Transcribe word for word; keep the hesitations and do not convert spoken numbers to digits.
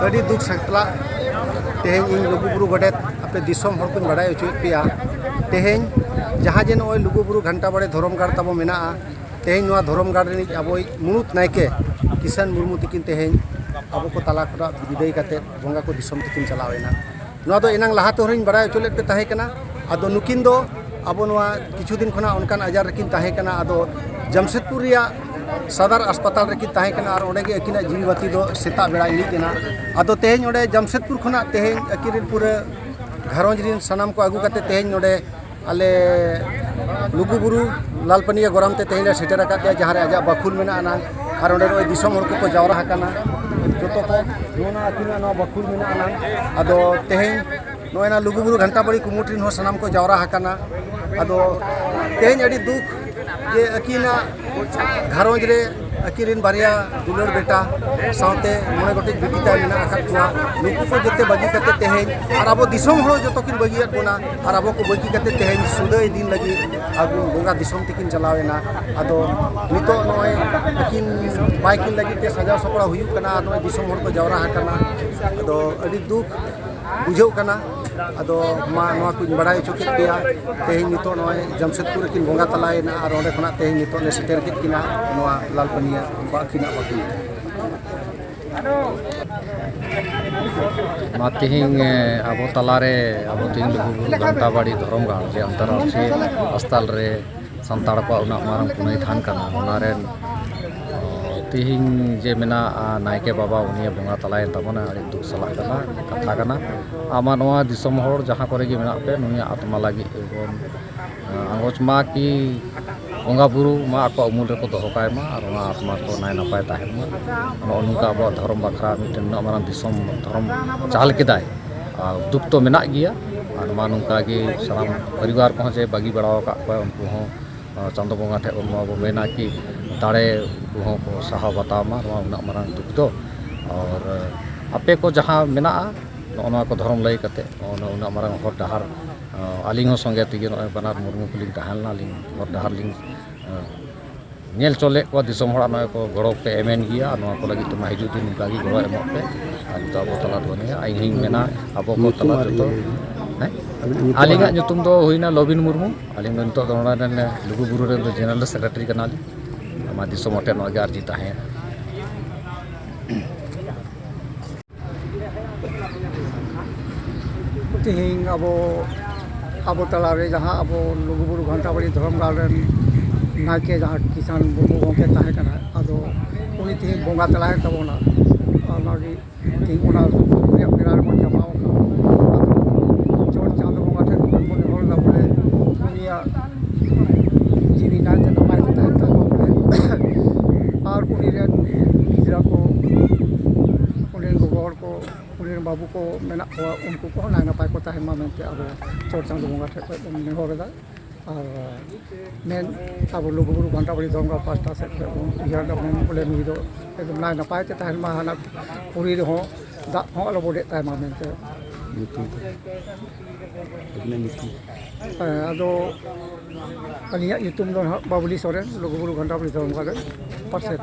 ᱟᱹᱰᱤ ᱫᱩᱠ ᱥᱟᱛᱞᱟᱜ ᱛᱮᱦᱮᱧ ᱤᱧ ᱞᱩᱜᱩᱵᱩᱨᱩ ᱜᱚᱰᱮᱛ ᱟᱯᱮ ᱫᱤᱥᱚᱢ ᱦᱚᱲ ᱠᱚᱧ ᱵᱟᱰᱟᱭ ᱦᱚᱪᱚᱭᱮᱫ ᱯᱮᱭᱟ᱾ ᱛᱮᱦᱮᱧ ᱡᱟᱦᱟᱸ ᱡᱮ ᱱᱚᱜᱼᱚᱭ ᱞᱩᱜᱩᱵᱩᱨᱩ ᱜᱷᱟᱱᱴᱟ ᱵᱟᱲᱮ ᱫᱷᱚᱨᱚᱢ ᱜᱟᱲ ᱛᱟᱵᱚ ᱢᱮᱱᱟᱜᱼᱟ, ᱛᱮᱦᱮᱧ ᱱᱚᱣᱟ ᱫᱷᱚᱨᱚᱢ ᱜᱟᱲ ᱨᱤᱱᱤᱡ ᱟᱵᱚᱭᱤᱡ ᱢᱩᱬᱩᱛ ᱱᱟᱭᱠᱮ ᱠᱤᱥᱟᱱ ᱢᱩᱨᱢᱩ ᱛᱤᱠᱤᱱ ᱛᱮᱦᱮᱧ ᱟᱵᱚ ᱠᱚ ᱛᱟᱞᱟ ᱠᱷᱚᱱᱟᱜ ᱵᱤᱫᱟᱹᱭ ᱠᱟᱛᱮᱫ ᱵᱚᱸᱜᱟ ᱠᱚ ᱫᱤᱥᱚᱢ ᱛᱮᱠᱤᱱ ᱪᱟᱞᱟᱣ ᱮᱱᱟ᱾ ᱱᱚᱣᱟ ᱫᱚ ᱮᱱᱟᱝ ᱞᱟᱦᱟ ᱛᱮᱦᱚᱸᱧ ᱵᱟᱲᱟᱭ ᱦᱚᱪᱚ ᱞᱮᱫ ᱯᱮ ᱛᱟᱦᱮᱸ ᱠᱟᱱᱟ᱾ ᱟᱫᱚ ᱱᱩᱠᱤᱱ ᱫᱚ ᱟᱵᱚ ᱱᱚᱣᱟ ᱠᱤᱪᱷᱩ ᱫᱤᱱ ᱠᱷᱚᱱᱟᱜ ᱚᱱᱠᱟᱱ ᱟᱡᱟᱨ ᱨᱮᱠᱤᱱ ᱛᱟᱦᱮᱸ ᱠᱟᱱᱟ᱾ ᱟᱫᱚ ᱡᱟᱢᱥᱮᱫᱽᱯᱩᱨ ᱨᱮᱭᱟᱜ ᱥᱟᱫᱟᱨ ᱦᱟᱥᱯᱟᱛᱟᱞ ᱨᱮᱠᱤᱱ ᱛᱟᱦᱮᱸ ᱠᱟᱱᱟ ᱟᱨ ᱚᱸᱰᱮ ᱜᱮ ᱟᱹᱠᱤᱱᱟᱜ ᱡᱤᱣᱤ ᱵᱟᱹᱛᱤ ᱫᱚ ᱥᱮᱛᱟᱜ ᱵᱮᱲᱟ ᱤᱬᱤᱡ ᱮᱱᱟ᱾ ᱟᱫᱚ ᱛᱮᱦᱮᱧ ᱚᱸᱰᱮ ᱡᱟᱢᱥᱮᱫᱽᱯᱩᱨ ᱠᱷᱚᱱᱟᱜ ᱛᱮᱦᱮᱧ ᱟᱹᱠᱤᱱ ᱨᱮᱱ ᱯᱩᱨᱟᱹ ᱜᱷᱟᱨᱚᱸᱡᱽ ᱨᱮᱱ ᱥᱟᱱᱟᱢ ᱠᱚ ᱟᱹᱜᱩ ᱠᱟᱛᱮ ᱛᱮᱦᱮᱧ ᱱᱚᱰᱮ ᱟᱞᱮ ᱞᱩᱜᱩᱵᱩᱨᱩ ᱞᱟᱞᱯᱟᱹᱱᱤᱭᱟᱹ ᱜᱚᱨᱟᱢ ᱛᱮ ᱛᱮᱦᱮᱧ ᱞᱮ ᱥᱮᱴᱮᱨ ᱟᱠᱟᱫ ᱮᱭᱟ, ᱡᱟᱦᱟᱸ ᱨᱮ ᱟᱡᱟᱜ ᱵᱟᱠᱷᱩᱞ ᱢᱮᱱᱟᱜ ᱟᱱᱟᱝ ᱟᱨ ᱚᱸᱰᱮ ᱱᱚᱜᱼᱚᱭ ᱫᱤᱥᱚᱢ ᱦᱚᱲ ᱠᱚᱠᱚ ᱡᱟᱣᱨᱟ ᱟᱠᱟᱱᱟ᱾ ᱡᱚᱛᱚ ᱠᱚ ᱱᱚᱣᱟ ᱟᱹᱠᱤᱱᱟᱜ ᱱᱚᱣᱟ ᱵᱟᱠᱷᱩᱞ ᱢᱮᱱᱟᱜ ᱟᱱᱟᱝ᱾ ᱟᱫᱚ ᱛᱮᱦᱮᱧ ᱱᱚᱜᱼᱚᱭ ᱱᱟ ᱞᱩᱜᱩᱵᱩᱨᱩ ᱜᱷᱟᱱᱴᱟ ᱵᱟᱲᱤ ᱠᱩᱢᱩᱴ ᱨᱮᱱ ᱦᱚᱸ ᱥᱟᱱᱟᱢ ᱠᱚ ᱡᱟᱣᱨᱟ ᱟᱠᱟᱱᱟ᱾ ᱟᱫᱚ ᱛᱮᱦᱮᱧ ᱟᱹᱰᱤ ᱫᱩᱠ ᱡᱮ ᱟᱹᱠᱤᱱᱟᱜ ᱜᱷᱟᱨᱚᱸᱡᱽ ᱨᱮ ᱟᱹᱠᱤᱱ ᱨᱮᱱ ᱵᱟᱨᱭᱟ ᱫᱩᱞᱟᱹᱲ ᱵᱮᱴᱟ ᱥᱟᱶᱛᱮ ᱢᱚᱬᱮ ᱜᱚᱴᱮᱡ ᱵᱤᱴᱤ ᱛᱟᱭ ᱢᱮᱱᱟᱜ ᱟᱠᱟᱫ ᱠᱚᱣᱟ᱾ ᱱᱩᱠᱩ ᱠᱚ ᱡᱚᱛᱚ ᱵᱟᱹᱜᱤ ᱠᱟᱛᱮ ᱛᱮᱦᱮᱧ ᱟᱨ ᱟᱵᱚ ᱫᱤᱥᱚᱢ ᱦᱚᱲ ᱡᱚᱛᱚ ᱠᱤᱱ ᱵᱟᱹᱜᱤᱭᱟᱫ ᱵᱚᱱᱟ ᱟᱨ ᱟᱵᱚ ᱠᱚ ᱵᱟᱹᱜᱤ ᱠᱟᱛᱮ ᱛᱮᱦᱮᱧ ᱥᱩᱫᱟᱹᱭ ᱫᱤᱱ ᱞᱟᱹᱜᱤᱫ ᱟᱵᱚ ᱵᱚᱸᱜᱟ ᱫᱤᱥᱚᱢ ᱛᱮᱠᱤᱱ ᱪᱟᱞᱟᱣ ᱮᱱᱟ᱾ ᱟᱫᱚ ᱱᱤᱛᱚᱜ ᱱᱚᱜᱼᱚᱭ ᱟᱹᱠᱤᱱ ᱵᱟᱭ ᱠᱤᱱ ᱞᱟᱹᱜᱤᱫ ᱛᱮ ᱥᱟᱡᱟᱣ ᱥᱟᱯᱲᱟᱣ ᱦᱩᱭᱩᱜ ᱠᱟᱱᱟ ᱟᱨ ᱱᱚᱜᱼᱚᱭ ᱫᱤᱥᱚᱢ ᱦᱚᱲ ᱠᱚ ᱡᱟᱣᱨᱟ ᱟᱠᱟᱱᱟ᱾ ᱟᱫᱚ ᱟᱹᱰᱤ ᱫᱩᱠ ᱵᱩᱡᱷᱟᱹᱜ ᱠᱟᱱᱟ᱾ ᱟᱫᱚ ᱢᱟ ᱱᱚᱣᱟ ᱠᱚᱧ ᱵᱟᱲᱟᱭ ᱦᱚᱪᱚ ᱠᱮᱫ ᱯᱮᱭᱟ᱾ ᱛᱮᱦᱮᱧ ᱱᱤᱛᱚᱜ ᱱᱚᱜᱼᱚᱭ ᱡᱟᱢᱥᱮᱫᱽᱯᱩᱨ ᱨᱮᱠᱤᱱ ᱵᱚᱸᱜᱟ ᱛᱟᱞᱟᱭᱮᱱᱟ ᱟᱨ ᱚᱸᱰᱮ ᱠᱷᱚᱱᱟᱜ ᱛᱮᱦᱮᱧ ᱱᱤᱛᱚᱜ ᱞᱮ ᱥᱮᱴᱮᱨ ᱠᱮᱫ ᱠᱤᱱᱟ ᱱᱚᱣᱟ ᱞᱟᱞᱯᱟᱹᱱᱤᱭᱟᱹ ᱵᱟ ᱟᱹᱠᱤᱱᱟᱜ ᱵᱟᱠᱷᱩᱞ ᱛᱮ᱾ ᱢᱟ ᱛᱮᱦᱮᱧ, ᱮ, ᱟᱵᱚ ᱛᱟᱞᱟᱨᱮ ᱟᱵᱚ ᱛᱮᱦᱮᱧ ᱞᱩᱜᱩᱵᱩᱨᱩ ᱜᱷᱟᱱᱴᱟ ᱵᱟᱲᱤ ᱫᱷᱚᱨᱚᱢ ᱜᱟᱲ ᱡᱮ ᱟᱱᱛᱚᱨᱨᱟᱥᱴᱨᱤᱭᱚ ᱟᱥᱛᱷᱟᱱ ᱨᱮ ᱥᱟᱱᱛᱟᱲ ᱠᱚᱣᱟᱜ ᱩᱱᱟᱹᱜ ᱢᱟᱨᱟᱝ ᱯᱩᱱᱟᱹᱭ ᱛᱷᱟᱱ ᱠᱟᱱᱟ, ᱚᱱᱟ ᱨᱮᱱ, ᱚ, ᱛᱮᱦᱮᱧ ᱡᱮ ᱢᱮᱱᱟᱜᱼᱟ ᱱᱟᱭᱠᱮ ᱵᱟᱵᱟ, ᱩᱱᱤᱭᱮ ᱵᱚᱸᱜᱟ ᱛᱟᱞᱟᱭᱮᱱ ᱛᱟᱵᱚᱱᱟ, ᱟᱹᱰᱤ ᱫᱩᱠ ᱥᱟᱞᱟᱜ ᱠᱟᱱᱟ ᱠᱟᱛᱷᱟ ᱠᱟᱱᱟ᱾ ᱟᱢᱟᱜ ᱱᱚᱣᱟ ᱫᱤᱥᱚᱢ ᱦᱚᱲ ᱡᱟᱦᱟᱸ ᱠᱚᱨᱮ ᱜᱮ ᱢᱮᱱᱟᱜ ᱯᱮ, ᱱᱩᱭᱟᱜ ᱟᱛᱢᱟ ᱞᱟᱹᱜᱤᱫ ᱵᱚᱱ, ᱚ, ᱟᱸᱜᱚᱪ ᱢᱟ ᱠᱤ ᱵᱚᱸᱜᱟ ᱵᱩᱨᱩ ᱢᱟ ᱟᱠᱚᱣᱟᱜ ᱩᱢᱩᱞ ᱨᱮᱠᱚ ᱫᱚᱦᱚ ᱠᱟᱭ ᱢᱟ ᱟᱨ ᱚᱱᱟ ᱟᱛᱢᱟ ᱠᱚ ᱱᱟᱭ ᱱᱟᱯᱟᱭ ᱛᱟᱦᱮᱱ ᱢᱟ᱾ ᱱᱚᱜᱼᱚ ᱱᱚᱝᱠᱟ ᱟᱵᱚᱣᱟᱜ ᱫᱷᱚᱨᱚᱢ ᱵᱟᱠᱷᱨᱟ ᱢᱤᱫᱴᱮᱱ ᱩᱱᱟᱹᱜ ᱢᱟᱨᱟᱝ ᱫᱤᱥᱚᱢ ᱫᱷᱚᱨᱚᱢ ᱪᱟᱞ ᱠᱮᱫᱟᱭ᱾ ᱟᱨ ᱫᱩᱠ ᱛᱚ ᱢᱮᱱᱟᱜ ᱜᱮᱭᱟ᱾ ᱟᱨ ᱱᱚᱣᱟ ᱱᱚᱝᱠᱟ ᱜᱮ ᱥᱟᱱᱟᱢ ᱯᱚᱨᱤᱵᱟᱨ ᱠᱚᱦᱚᱸ ᱡᱮ ᱵᱟᱹᱜᱤ ᱵᱟᱲᱟ ᱟᱠᱟᱫ ᱠᱚᱣᱟ, ᱩᱱᱠᱩ ᱦᱚᱸ, ᱟᱨ ᱪᱟᱸᱫᱚ ᱵᱚᱸᱜᱟ ᱴᱷᱮᱱ ᱵᱚᱱ ᱱᱚᱣᱟ ᱵᱚᱱ ᱢᱮᱱᱟ ᱠᱤ ᱫᱟᱲᱮ ᱩᱱᱠᱩ ᱦᱚᱸ ᱠᱚ ᱥᱟᱦᱟᱣ ᱵᱟᱛᱟᱣ ᱢᱟ ᱱᱚᱣᱟ ᱩᱱᱟᱹᱜ ᱢᱟᱨᱟᱝ ᱫᱩᱠ ᱫᱚ᱾ ᱟᱨ ᱟᱯᱮ ᱠᱚ ᱡᱟᱦᱟᱸ ᱢᱮᱱᱟᱜᱼᱟ, ᱱᱚᱜᱼᱚ ᱱᱚᱣᱟ ᱠᱚ ᱫᱷᱚᱨᱚᱢ ᱞᱟᱹᱭ ᱠᱟᱛᱮ ᱱᱚᱜᱼᱚ ᱱᱚᱣᱟ ᱩᱱᱟᱹᱜ ᱢᱟᱨᱟᱝ ᱦᱚᱨ ᱰᱟᱦᱟᱨ, ᱟᱹᱞᱤᱧ ᱦᱚᱸ ᱥᱚᱸᱜᱮ ᱛᱮᱜᱮ ᱱᱚᱜᱼᱚᱭ ᱵᱟᱱᱟᱨ ᱢᱩᱨᱢᱩ ᱠᱚᱞᱤᱧ ᱛᱟᱦᱮᱸ ᱞᱮᱱᱟ, ᱟᱹᱞᱤᱧ ᱦᱚᱨ ᱰᱟᱦᱟᱨ ᱞᱤᱧ ᱧᱮᱞ ᱦᱚᱪᱚ ᱞᱮᱫ ᱠᱚᱣᱟ ᱫᱤᱥᱚᱢ ᱦᱚᱲᱟᱜ ᱱᱚᱜᱼᱚᱭ ᱠᱚ ᱜᱚᱲᱚ ᱯᱮ ᱮᱢᱮᱱ ᱜᱮᱭᱟ, ᱟᱨ ᱱᱚᱣᱟ ᱠᱚ ᱞᱟᱹᱜᱤᱫ ᱛᱮᱢᱟ ᱦᱤᱡᱩᱜ ᱫᱤᱱ ᱱᱚᱝᱠᱟ ᱜᱮ ᱜᱚᱲᱚ ᱮᱢᱚᱜ ᱯᱮ᱾ ᱟᱨ ᱱᱤᱛᱚᱜ ᱟᱵᱚ ᱛᱟᱞᱟ ᱨᱮ ᱵᱟᱹᱱᱩᱭᱟ, ᱤᱧ ᱦᱚᱧ ᱢᱮᱱᱟ ᱟᱵᱚ ᱠᱚ ᱛᱟᱞᱟ ᱡᱚᱛᱚ, ᱦᱮᱸ? ᱟᱹᱞᱤᱧᱟᱜ ᱧᱩᱛᱩᱢ ᱫᱚ ᱦᱩᱭᱱᱟ ᱞᱚᱵᱤᱱ ᱢᱩᱨᱢᱩ᱾ ᱟᱹᱞᱤᱧ ᱫᱚ ᱱᱤᱛᱚᱜ ᱫᱚ ᱱᱚᱰᱮ ᱨᱮᱱ ᱞᱩᱜᱩ ᱵᱩᱨᱩ ᱨᱮᱱ ᱫᱚ ᱡᱮᱱᱟᱨᱮᱞ ᱥᱮᱠᱨᱮᱴᱟᱨᱤ ᱠᱟᱱᱟᱞᱤᱧ᱾ ᱟᱢᱟᱜ ᱫᱤᱥᱚᱢ ᱦᱚᱲ ᱴᱷᱮᱱ ᱱᱚᱣᱟ ᱜᱮ ᱟᱨᱡᱤ ᱛᱟᱦᱮᱸᱭᱮᱱᱟ᱾ ᱛᱮᱦᱮᱧ ᱟᱵᱚ, ᱟᱵᱚ ᱛᱟᱞᱟᱨᱮ ᱡᱟᱦᱟᱸ ᱟᱵᱚ ᱞᱩᱜᱩᱵᱩᱨᱩ ᱜᱷᱟᱱᱴᱟ ᱵᱟᱲᱤ ᱫᱷᱚᱨᱚᱢ ᱜᱟᱲ ᱨᱮᱱ ᱱᱟᱭᱠᱮ ᱡᱟᱦᱟᱸ ᱠᱤᱥᱟᱱ ᱢᱩᱨᱢᱩ ᱜᱚᱢᱠᱮ ᱛᱟᱦᱮᱸ ᱠᱟᱱᱟ, ᱟᱫᱚ ᱩᱱᱤ ᱛᱮᱦᱮᱧ ᱵᱚᱸᱜᱟ ᱛᱟᱞᱟᱭᱮᱱ ᱛᱟᱵᱚᱱᱟ᱾ ᱚᱱᱟᱜᱮ ᱛᱮᱦᱮᱧ ᱚᱱᱟ ᱨᱮᱭᱟᱜ ᱯᱮᱲᱟ ᱨᱮᱵᱚᱱ ᱡᱟᱢᱟᱣ ᱟᱠᱟᱱᱟ᱾ ᱟᱫᱚ ᱪᱚᱴ ᱪᱟᱸᱫᱚ ᱵᱚᱸᱜᱟ ᱴᱷᱮᱱ ᱵᱚᱱ ᱱᱮᱦᱚᱨ ᱮᱫᱟ ᱵᱚᱞᱮ ᱩᱱᱤᱭᱟᱜ ᱡᱤᱣᱤ ᱱᱟᱭᱛᱮ ᱱᱟᱯᱟᱭ ᱛᱮ ᱛᱟᱦᱮᱱ ᱛᱟᱵᱚᱱ ᱢᱟ᱾ ᱟᱨ ᱩᱱᱤ ᱨᱮᱱ ᱜᱤᱫᱽᱨᱟᱹ ᱠᱚ, ᱩᱱᱤ ᱨᱮᱱ ᱜᱚᱜᱚ ᱦᱚᱲ ᱠᱚ, ᱩᱱᱤ ᱨᱮᱱ ᱵᱟᱹᱵᱩ ᱠᱚ ᱢᱮᱱᱟᱜ ᱠᱚᱣᱟ, ᱩᱱᱠᱩ ᱠᱚᱦᱚᱸ ᱱᱟᱭ ᱱᱟᱯᱟᱭ ᱠᱚ ᱛᱟᱦᱮᱱ ᱢᱟ ᱢᱮᱱᱛᱮ ᱟᱵᱚ ᱪᱚᱴ ᱪᱟᱸᱫᱚ ᱵᱚᱸᱜᱟ ᱴᱷᱮᱱ ᱠᱷᱚᱱ ᱵᱚᱱ ᱱᱮᱦᱚᱨ ᱮᱫᱟ᱾ ᱟᱨ ᱢᱮᱱ ᱟᱵᱚ ᱞᱩᱜᱩᱵᱩᱨᱩ ᱜᱷᱟᱱᱴᱟ ᱵᱟᱲᱤ ᱫᱷᱚᱨᱚᱢ ᱜᱟᱲ ᱯᱟᱥᱴᱟ ᱥᱮᱫ ᱠᱷᱚᱱ ᱵᱚᱱ ᱩᱭᱦᱟᱹᱨ ᱫᱟ ᱵᱚᱱ ᱵᱚᱞᱮ ᱱᱩᱭ ᱫᱚ ᱮᱠᱫᱚᱢ ᱱᱟᱭ ᱱᱟᱯᱟᱭ ᱛᱮ ᱛᱟᱦᱮᱱ ᱢᱟ, ᱦᱟᱱᱟ ᱯᱩᱨᱤ ᱨᱮᱦᱚᱸ ᱫᱟᱜ ᱦᱚᱸ ᱟᱞᱚ ᱵᱚᱰᱮᱜ ᱛᱟᱭ ᱢᱟ ᱢᱮᱱᱛᱮ᱾ ᱧᱩᱛᱩᱢ ᱫᱚ? ᱟᱹᱵᱤᱱᱟᱜ ᱧᱩᱛᱩᱢ? ᱦᱮᱸ, ᱟᱫᱚ ᱟᱹᱞᱤᱧᱟᱜ ᱧᱩᱛᱩᱢ ᱫᱚ ᱱᱟᱦᱟᱜ ᱵᱟᱵᱞᱤ ᱥᱚᱨᱮᱱ, ᱞᱩᱜᱩᱵᱩᱨᱩ ᱜᱷᱟᱱᱴᱟ ᱵᱟᱲᱤ ᱫᱷᱚᱨᱚᱢ ᱜᱟᱲ ᱨᱮᱱ ᱯᱟᱨᱥᱮᱛ᱾